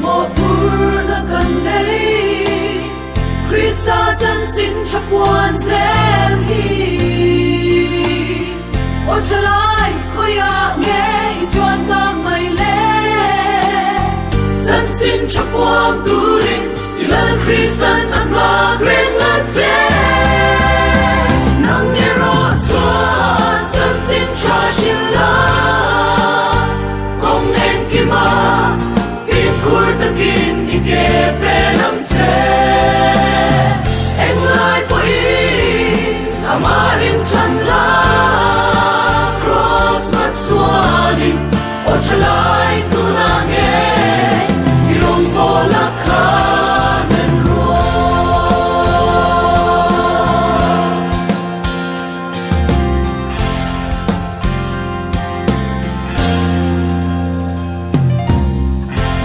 Mawhphurhna kan nei, Krista chanchin tha puan zel hi. Aw thalai khawiah nge i chuan tak mai le? Chanchin tha puang turin i Lal Kristan a nghak reng a che. Nang erawh chuan chanchin tha hrilh la, kawng engkima fimkhur takin i ke pen ang che. Englai pawhin amah rinchhan la, Kraws hma chuanin aw tha lai tunah nge i rawngbâwl a khan en ruah.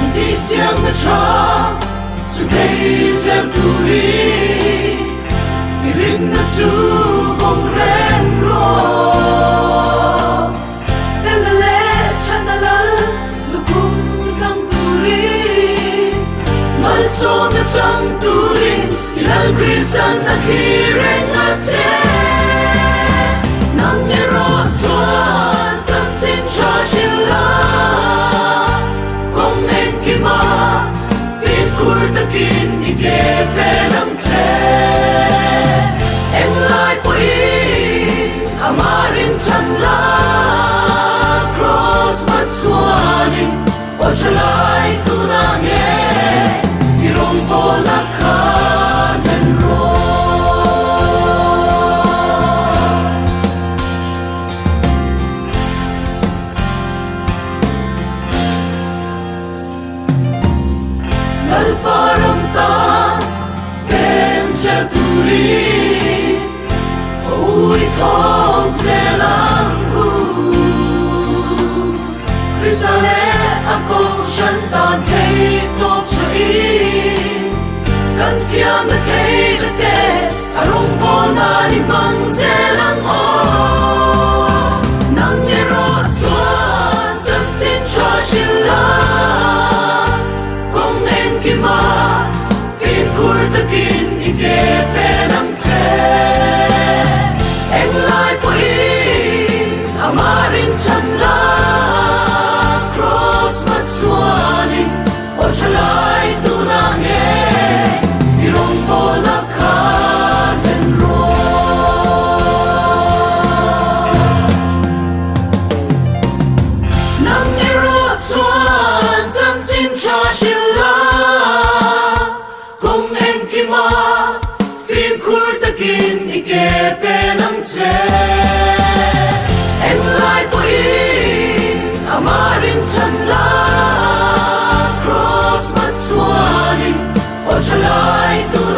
Intihsiam na tha chu bei zel turin i rinna chu vawng reng rawh. Felna leh thatna lal lukhum chu chang turin malsawmna chang turin i Lal Kristan a thlir reng a che. Nang erawh chuan chanchin tha hrilh la, kawng engkima fimkhur takin i ke pen ang che. Englai pawhin amah rinchhan la, Kraws hma chuanin aw tha lai tunah nge i rawngbâwl a kha hlen rawh. Lalpa ram tan pen zel turin Ui thawm zel ang u. Krista leh a kohhran tan thei tawp chhuahin kan thiamna thei la te a rawngbâwl nan i hmang zel ang aw. Nang erawh chuan chanchin tha hrilh la, kawng engkima fimkhur takin i ke pen ang che. Englai pawhin amah rinchhan la, Kraws hma chuanin aw tha lai tunah nge i rawngbâwl a kha hlen rawh. Nang erawh chuan chanchin tha hrilh la, kawng engkima fimkhur takin i ke pen ang che. Englai pawhin amah rinchhan la, Kraws hma chuanin aw tha lai tunah.